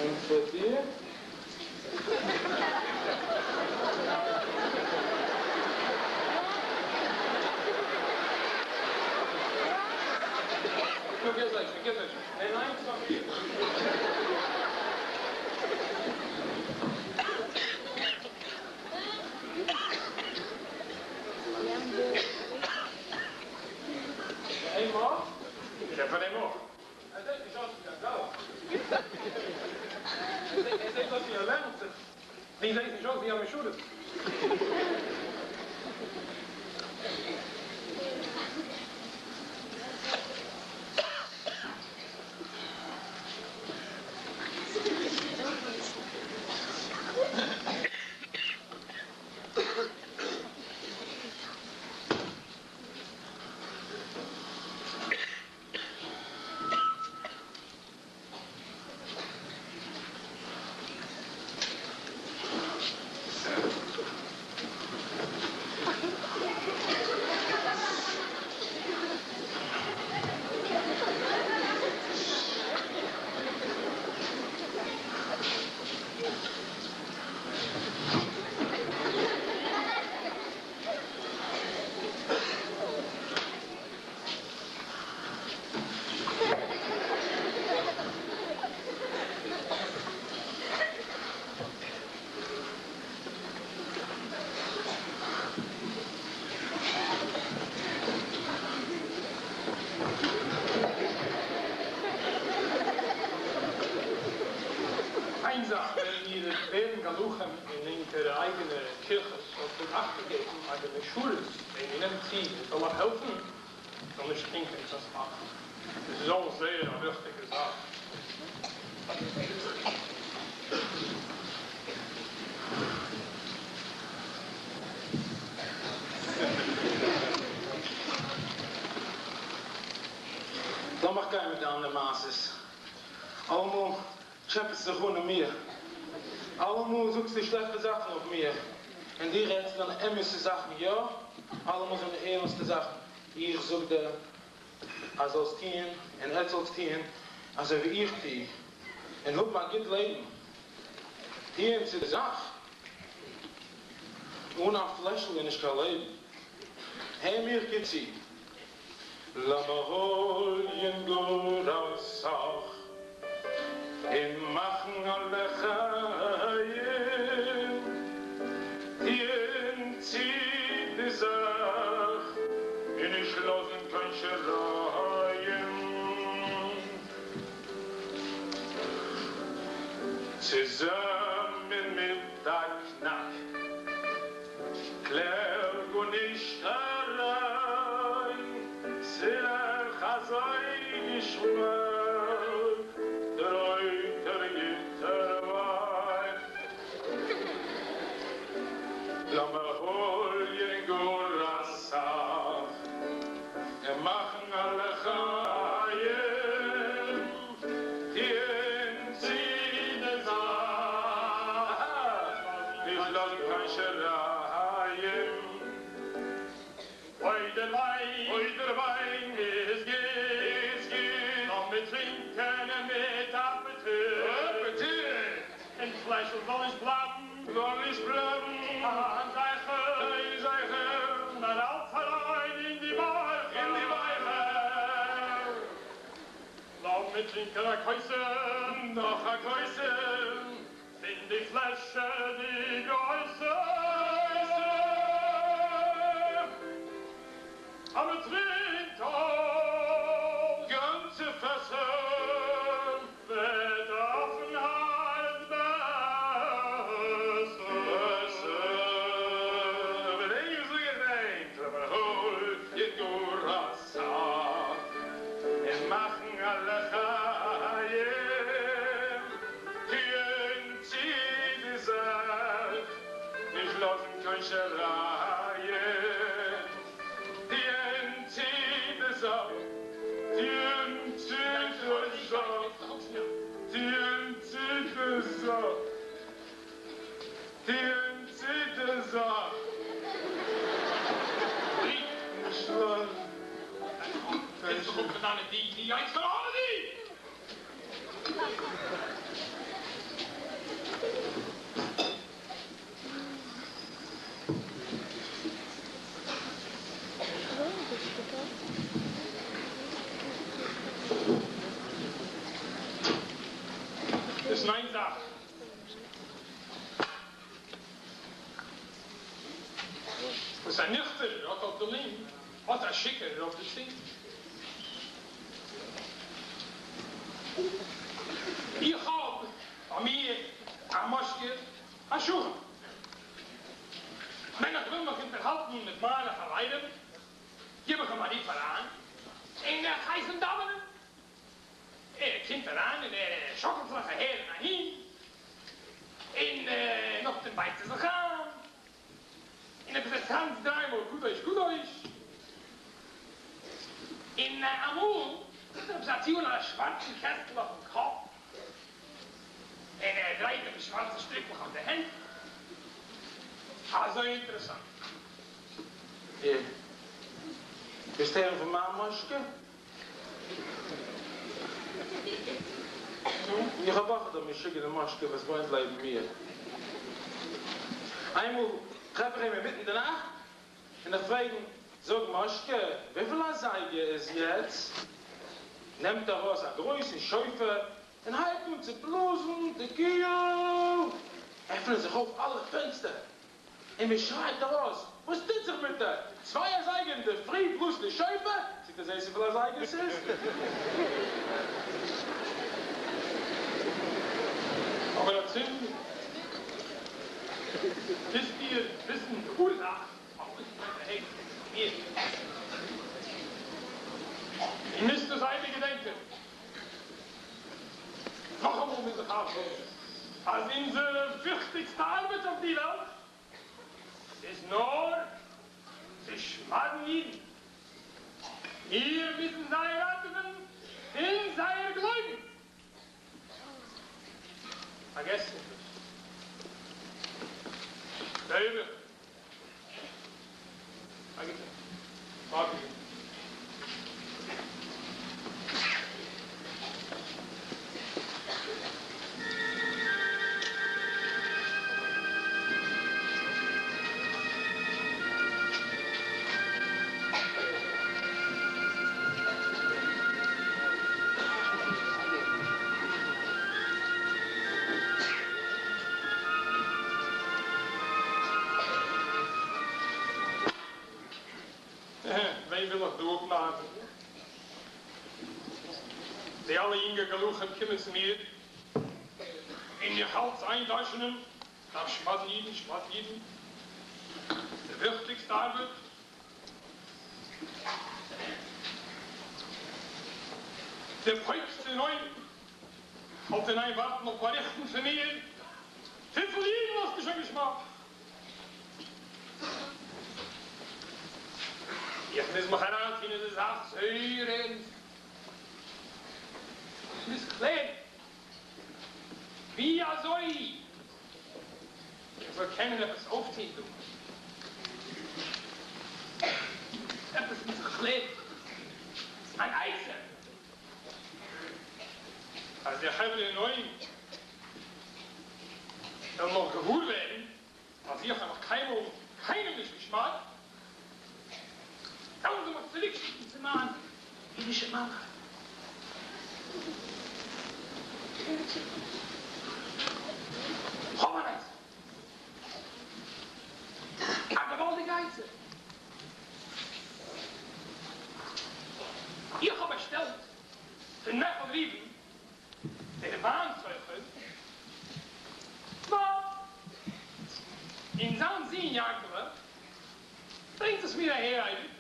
ענטפערט איר. נו, גיי זיי שוין, גיי זיי שוין. ניין, ניין, ס'איז נאך מיר. איין מאל? איך פאר דעם אויך. ער זעט נישט אויס ווי א גלח. ער זעט אויס ווי ער לערנט זיך. דו זעסט נישט אויס ווי א משרת. איין זאך, ווען איר וועט ווערן גלחים אין ענקערע אייגענע קירכעס, זאלט איר אכטונג געבן אז דער משרת וועם איר נעמט צו ער זאל אייך העלפן, זאל נישט טרינקען קיין סך. דאס איז אויך זייער א וויכטיגע זאך. לאמיך גיין מיט די אנדערע מעשות. אלעמאל טשעפעסט זיך אן אין מיר. אלעמאל זאגסטו שלעכטע זאכן אויף מיר. און דו רעדסט זענען אמת'ע זאכן, יא? אלעמאל זענען ערנסטע זאכן. איך זאג דיר אז זאלסט טוען און עטס זאלטס טוען אזוי ווי איך טו, און האבן א גוט לעבן. טוען צו די זאך. אן א פלעשל איז נישט קיין לעבן. הער מיך גוט צו. לאמיר הוליען גאר אסאך און מאכן א לחיים, טוען צו די זאך און נישט לאזן קיין שיריים. צוזאמען מיט א קנאק. קלער גארנישט אריין, ס'דאך אזוי געשמאק דער רויטער גוטער וויין. לאמיר הוליען גאר אסאך און מאכן א לחיים, טוען צו די זאך, נישט לאזן קיין שיריים. אוי דער וויין, אוי דער וויין איז גוט, איז גוט, לאמיר טרינקען מיט אפעטיט, אפעטיט, אין פלעשל זאל נישט בלייבן, זאל נישט בלייבן, קיין זכר, קיין זכר, נאר אלץ אריין אין די בייכער, אין די בייכער. לאמיר טרינקען א כוסל, נאך א כוסל. פון די פלעשער די גרויסע. אז מען טרינקט אויס גאנצע פעסער. ווערט אויפן הארץ בעסער. בעסער. ווען איך זאג איך ענק לאמיר הוליען גאר אסאך און מאכן א לחיים. דאס איז איין זאך. וואס א ניכטערער האט אויף די לונג, האט א שיכור'ער אויף די צונג. איך האב ביי מיר א מאשקע א שכן. ווען איך וויל מיך אונטערהאלטן מיט מיינע חברים, גיב איך אים א רוף אריין און איך הייס אים דאווענען. ער קומט אריין און ער שאקלט זיך אהער און אהין, און נאכדעם בייגט ער זיך איין, און עפעס ער טאנצט דריי מאל קדוש קדוש, און אמאל טוט ער עפעס א טו אן א שווארצן קעסטל אויפן קאפ, און ער דרייט עפעס שווארצע שטריקלעך אויף די הענט. אזוי אינטערעסאנט. ווילסט הערן פון מיין מאשקע? איך האב אויך א משוגענע מאשקע וואס וואוינט לעבן מיר. איינמאל טרעף איך אים אינמיטן די נאכט און איך פרעג אים, זאג מאשקע, וויפיל אזייגער איז יעצט? נעמט ער ארויס א גרויסן שופר און הייבט אן צו בלאזן תקיעה! עפענען זיך אויף אלע פענסטער און מען שרייט ארויס, וואס טוט זיך מיט דיר? צוויי אזייגער אינדערפרי בלאזט די שופר? צו דו זעסט וויפיל אזייגער ס'איז? אבער אצינד מוזט איר וויסן די אורזאך פארוואס איר זענט אהער געקומען צו מיר. איר מוזט דאס אייביג געדענקען. נאכאמאל מוז איך אייך זאגן אז אונזער וויכטיגסטע ארבעט אויף די וועלט איז נאר צו שמד'ן אידן. מיר מוזן זיי ראטעווען פון זייער גלויבן. פארגעסט נישט דאס. דעריבער א גוטע פארטיגע. וועם וויל איך דא אפנארן? די אלע יונגע גלחים קומען צו מיר און איך האלט זיי אין דרש'נען, מ'דארף שמד'ן אידן, שמד'ן אידן, די וויכטיגסטע ארבעט. דער פויבסט אין רוים האלט אין איין ווארטן אויף באריכטן פון מיר, וויפיל אידן האסטו שוין געשמד'ט? איך מוז מיך אריינטון אין די זאך זייער ערנסט. איך מוז קלערן ווי אזוי איך זאל קענען עפעס אויפטון דא. עפעס מוז איך קלערן. אן עצה. אז די חברה אין רוים וועלן נאך געוואר ווערן אז איך האב נאך קיינמאל קיינעם נישט געשמד'ט, וועלן זיי מיך צוריקשיקן צו מיין אידישע מאמע. כ'האב אן עצה. א געוואלדיגע עצה. איך האב באשטעלט פון מעכל ריווען דער וויין סוחר וויין, און זיין זון יענקעלע ברענגט עס מיר אהער אייביג.